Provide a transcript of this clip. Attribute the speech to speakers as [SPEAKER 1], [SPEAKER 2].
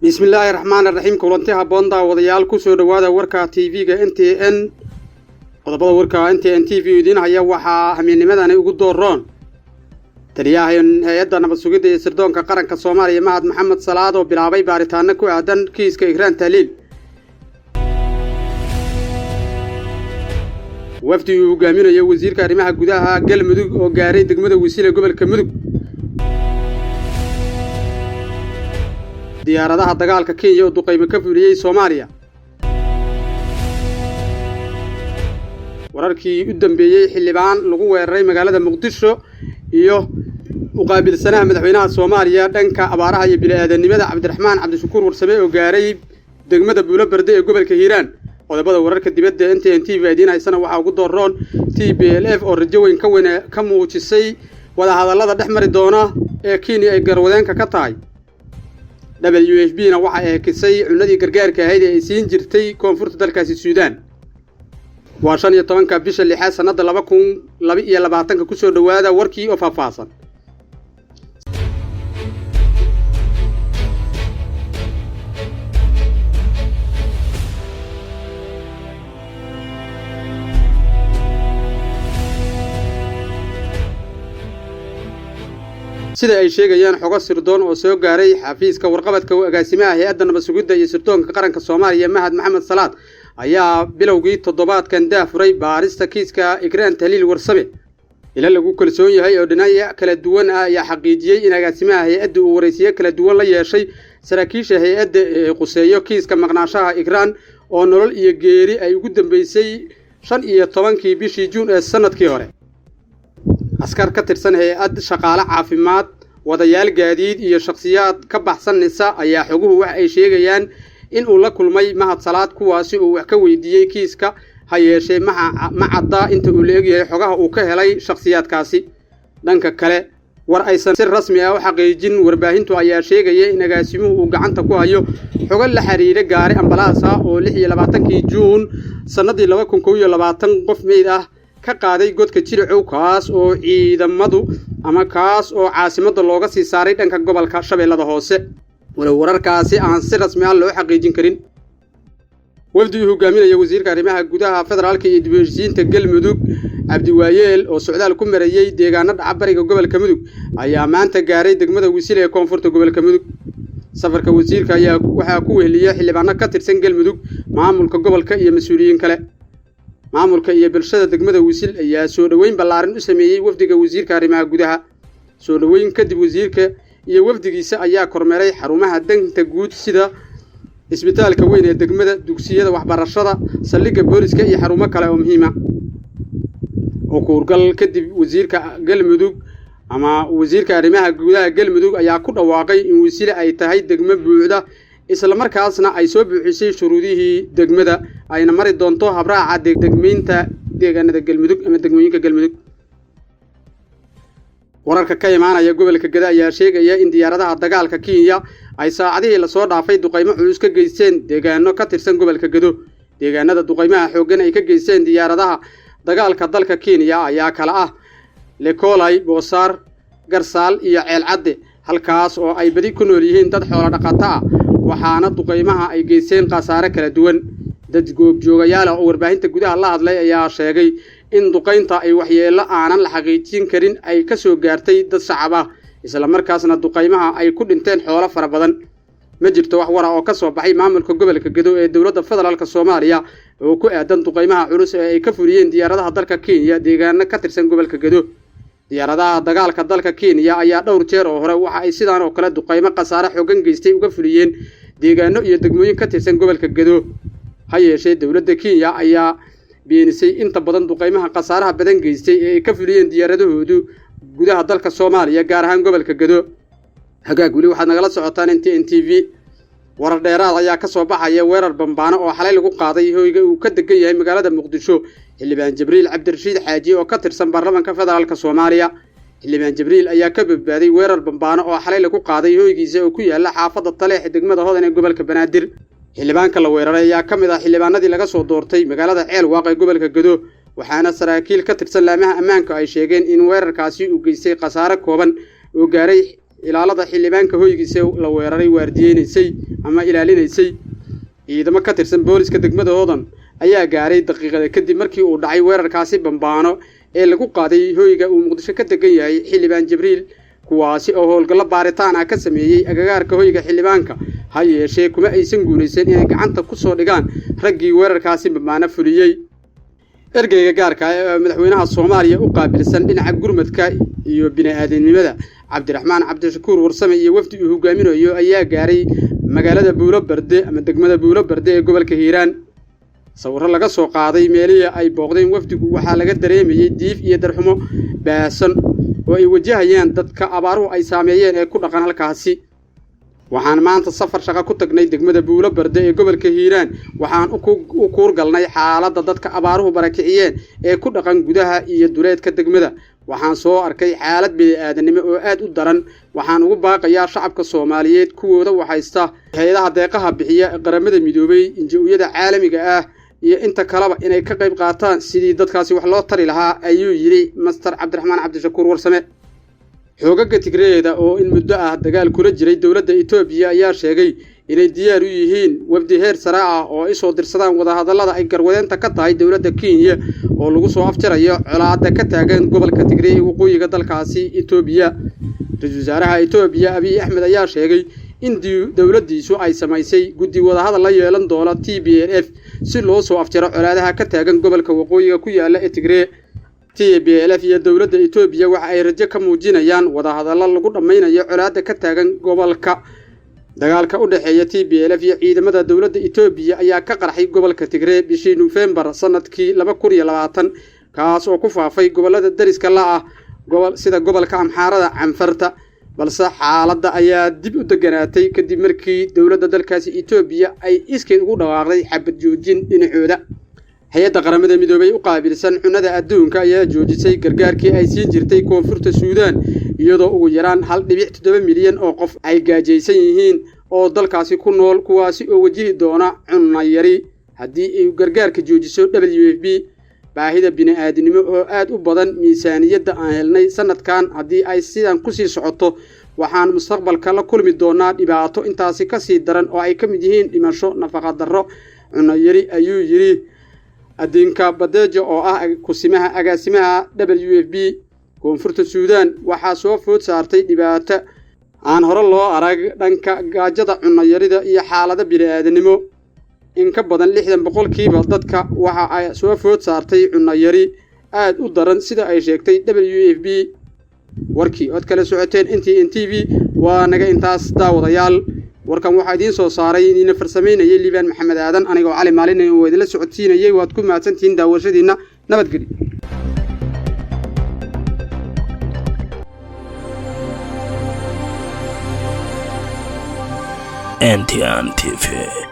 [SPEAKER 1] Bismillaahi raxmaani raxiim. Kulanti habboon daawadayaal, ku soo dhowaada warka TV-ga NTN. Qodobada warka NTN TV idiin haya waxaa hamiinimadani ugu dooroon: taliyaha hay-adda nabad sugidda iyo sirdoonka qaranka Soomaaliya, Mahad Maxamed Salaad, oo bilaabay baaritaano ku aadan kiiska Ikraan Tahliil. Wafdi uu hogaaminayo wasiirka arrimaha gudaha Galmudug oo gaaray degmada Wasiile, gobolka Mudug. Diyaaradaha dagaalka Kenya oo duqaymo ka fuliyey Soomaaliya. Wararkii u dambeeyey xildhibaan lagu weeraray magaalada Muqdisho iyo uqaabilsanaha madaxweynaha Soomaaliya dhanka abaaraha iyo bini-aadanimada, Cabdiraxmaan Cabdishakuur Warsame, oo gaaray degmada Buulo Berde ee gobolka Hiiraan. Qodobada wararka dibadda NTN TV idiin haysana waxaa ugu dooroon TPLF oo rajo weyn ka weyn ka muujisay wadahadallada dhex mari doona ee Kenya ay garwadeenka ka tahay. WFP na waxa ay hakisay cunadii gargaarka ahayd ee ay siin jirtay koonfurta dalkaasi Suudaan. Waa 15-ka bisha lixaad, sanadda 2022-ka. Kusoo dhowaada warkii oo faahfaahsan. Sida ay sheegayaan xogo sirdoon oo soo gaaray xafiiska warqabadka agaasimaha hay-adda nabad sugidda iyo sirdoonka qaranka Soomaaliya, Mahad Maxamed Salaad, ayaa bilowgii toddobaadkan daafuray baarista kiiska Ikraan Tahliil Warsame. Ila lagu kalsoon yahay oo dhinacyo kala duwan ah ayaa xaqiijiyey in agaasimaha hay-adda uu waraysiyo kala duwan la yeeshay saraakiisha hay-adda ee quseeyo kiiska maqnaashaha Ikraan, oo nolol iyo geeri ay ugu dambeysay 15-kii bishii Juun ee sanadkii hore. Askar ka tirsan hay-ad, shaqaale caafimaad, wadayaal gaadiid iyo shakhsiyaad ka baxsan NISA ayaa xoguhu waxa ay sheegayaan in uu la kulmay Mahad Salaad, kuwaasi uu wax ka weydiiyey kiiska. Ha yeeshee ma cadda inta uu la egyahay xogaha uu ka helay shakhsiyaadkaasi. Dhanka kale, war aysan si rasmi ah u xaqiijin warbaahintu ayaa sheegaya in agaasimuhu uu gacanta ku hayo xogo la xiriira gaari ambalaas ah oo 26-kii Juun sannaddii 2021 qof meyd ah ka qaaday godka Jiricow, kaas oo ciidamadu ama kaas oo caasimadda looga sii saaray dhanka gobolka Shabeellada Hoose, walow wararkaasi aan si rasmi ah loo xaqiijin karin. Wafdi uu hogaaminaya wasiirka arrimaha gudaha, federaalka iyo dib u heshiisiinta Galmudug, Cabdiwaayeel, oo socdaal ku marayey deegaano dhaca bariga gobolka Mudug, ayaa maanta gaaray degmada Wisil ee koonfurta gobolka Mudug. Safarka wasiirka ayaa waxaa ku weheliya xildhibaano ka tirsan Galmudug, maamulka gobolka iyo mas-uuliyiin kale. Maamulka iyo bulshada degmada Wisil ayaa soo dhoweyn ballaaran u sameeyey wafdiga wasiirka arrimaha gudaha. Soo dhoweyn kadib, wasiirka iyo wafdigiisa ayaa kormeeray xarumaha danta guud sida isbitaalka weyn ee degmada, dugsiyada waxbarashada, saldhigga booliska iyo xarumo kale oo muhiima. Oo kuurgal kadib, wasiirka Galmudug ama wasiirka arrimaha gudaha Galmudug ayaa ku dhawaaqay in Wisile ay tahay degmo buuxda, islamarkaasna ay soo buuxisay shuruudihii degmada, ayna mari doonto habraaca degmeynta deegaanada Galmudug ama degmooyinka Galmudug. Wararka ka imaanaya gobolka Gada ayaa sheegaya in diyaaradaha dagaalka Kenya ay saacadihii lasoo dhaafay duqaymo culus ka geysteen deegaano ka tirsan gobolka Gado. Deegaanada duqaymaha xooggan ay ka geysteen diyaaradaha dagaalka dalka Kenya ayaa kala ah Lekolay, Boosaar, Garsaal iyo Ceelcadde, halkaas oo ay badi ku nool yihiin dad xoolo dhaqato ah, waxaana duqaymaha ay geysteen khasaare kala duwan. Dad goobjoogayaal ah oo warbaahinta gudaha la hadlay ayaa sheegay in duqaynta ay waxyeello aanan la xaqiijin karin ay ka soo gaartay dad shacab ah, islamarkaasna duqaymaha ay ku dhinteen xoolo fara badan. Ma jirto wax wara oo ka soo baxay maamulka gobolka Gado ee dowladda federaalk Soomaaliya oo ku aadan duqaymaha culus ee ay ka fuliyeen diyaaradaha dalka Kenya deegaano ka tirsan gobolka Gado. Diyaaradaha dagaalka dalka Kenya ayaa dhowr jeer oo hore waxa ay sidaan oo kale duqaymo khasaare xooggan geystay uga fuliyeen deegaano iyo degmooyin ka tirsan gobolka Gado. Ha yeeshee, dowladda Kenya ayaa beenisay inta badan duqaymaha khasaaraha badan geystay ee ay ka fuliyeen diyaaradahoodu gudaha dalka Soomaaliya, gaar ahaan gobolka Gado. Hagaag, weli waxaad nagala socotaan NTN TV. Warar dheeraad ayaa ka soo baxaya weerar bambaano oo xalay lagu qaaday hoyga uu ka degan yahay magaalada Muqdisho xildhibaan Jibriil Cabdirashiid Xaaji oo ka tirsan baarlamaanka federaalk Soomaaliya. Xildhibaan Jibriil ayaa ka badbaaday weerar bambaano oo xalay lagu qaaday hoygiisa oo ku yaala xaafadda Taleex, degmada Hodan ee gobolka Banaadir. Xildhibaanka la weeraray ayaa ka mid ah xildhibaanadii laga soo doortay magaalada Ceel Waaq ee gobolka Gado, waxaana saraakiil ka tirsan laamaha ammaanka ay sheegeen in weerarkaasi uu geystay khasaare kooban oo gaaray ilaalada xildhibaanka hoygiisa la weeraray waardiyeynaysay ama ilaalinaysay. Ciidamo ka tirsan booliska degmada Hodan ayaa gaaray daqiiqada kadib markii uu dhacay weerarkaasi bambaano ee lagu qaaday hoyga uu Muqdisho ka degan yahay xildhibaan Jibriil, kuwaasi oo howlgallo baaritaan ah ka sameeyey agagaarka hoyga xildhibaanka. Ha yeeshee kuma aysan guulaysan inay gacanta ku soo dhigaan raggii weerarkaasi bambaano fuliyey. Ergeyga gaarka ah ee madaxweynaha Soomaaliya u qaabilsan dhinaca gurmadka iyo bini'aadanimada Cabdiraxmaan Cabdishakuur Warsame iyo wafdi uu hogaaminayo ayaa gaaray magaalada Buulo Barde ama degmada Buulo Barde ee gobolka Hiiraan. Sawirro laga soo qaaday meelihii ay booqdeen wafdigu waxaa laga dareemayay diif iyo darxumo baahsan oo ay wajahayaan dadka abaaruhu ay saameeyeen ee ku dhaqan halkaasi. Waxaan maanta safar shaqo ku tagnay degmada Buulo Barde ee gobolka Hiiraan. Waxaan u kuurgalnay xaaladda dadka abaaruhu barakiciyeen ee ku dhaqan gudaha iyo duleedka degmada. Waxaan soo arkay xaalad bini'aadanimo oo aad u daran. Waxaan ugu baaqayaa shacabka Soomaaliyeed, kuwooda waxaysta hay'adaha deeqaha bixiya ee Qaramada Midoobay, inji-yada caalamiga ah iyo inta kaleba inay ka qayb qaataan sidii dadkaasi wax loo tari lahaa, ayuu yidhi Master Cabdiraxmaan Cabdishakuur Warsame. Xoogagga Tigreeda oo in muddo ah dagaal kula jiray dowladda Itoobiya ayaa sheegay inay diyaar u yihiin wafdi heer sare ah oo ay soo dirsadaan wadahadallada ay garwadeenta ka tahay dowladda Kenya oo lagu soo afjarayo colaadda ka taagan gobolka Tigree ee waqooyiga dalkaasi Itoobiya. Ra-iisul wasaaraha Itoobiya Abiy Axmed ayaa sheegay in dowladdiisu ay samaysay guddi wadahadal la yeelan doona TPLF si loo soo afjaro colaadaha ka taagan gobolka waqooyiga ku yaala ee Tigree. TPLF iyo dowladda Itoobiya waxa ay rajo ka muujinayaan wadahadallo lagu dhammaynayo colaadda ka taagan gobolka. Dagaalka u dhexeeya TPLF iyo ciidamada dowladda Itoobiya ayaa ka qarxay gobolka Tigree bishii Nofeembar sanadkii 2020, kaas oo ku faafay gobollada dariska la ah sida gobolka Amxaarada, Canfarta, balse xaaladda ayaa dib u deganaatay kadib markii dowladda dalkaasi Itoobiya ay iskeed ugu dhawaaqday xabad joojin dhinacooda. Hay-adda Qaramada Midoobay u qaabilsan cunnada adduunka ayaa joojisay gargaarkii ay siin jirtay Koonfurta Suudaan, iyadoo ugu yaraan 1.7 milyan oo qof ay gaajaysan yihiin oo dalkaasi ku nool, kuwaasi oo wajihi doona cunno yari haddii ay gargaarka joojiso WFP. Baahida bini'aadanimo oo aad u badan miisaaniyadda aan helnay sanadkan, haddii ay sidan kusii socoto waxaan mustaqbalka la kulmi doonaa dhibaato intaasi ka sii daran oo ay ka mid yihiin dhimasho, nafaqa darro, cunno yari, ayuu yidhi Adinka Badejo oo ah kusimaha agaasimaha WFP. Koonfurta Suudaan waxaa soo food saartay dhibaato aan hore loo arag dhanka gaajada, cunno yarida iyo xaalada bini'aadanimo. In ka badan 60% dadka waxa ay soo food saartay cunno yari aad u daran, sida ay sheegtay WFP. Warkii ood kala socoteen NTN TV waa naga intaas, daawadayaal. Warkan waxaa idiin soo saaray idiina farsamaynayay Liibaan Maxamed Aadan, anigoo Cali Maalin oo idinla socodsiinayay. Waad ku mahadsantihiin daawashadiinna. Nabadgelyo.
[SPEAKER 2] NTN TV.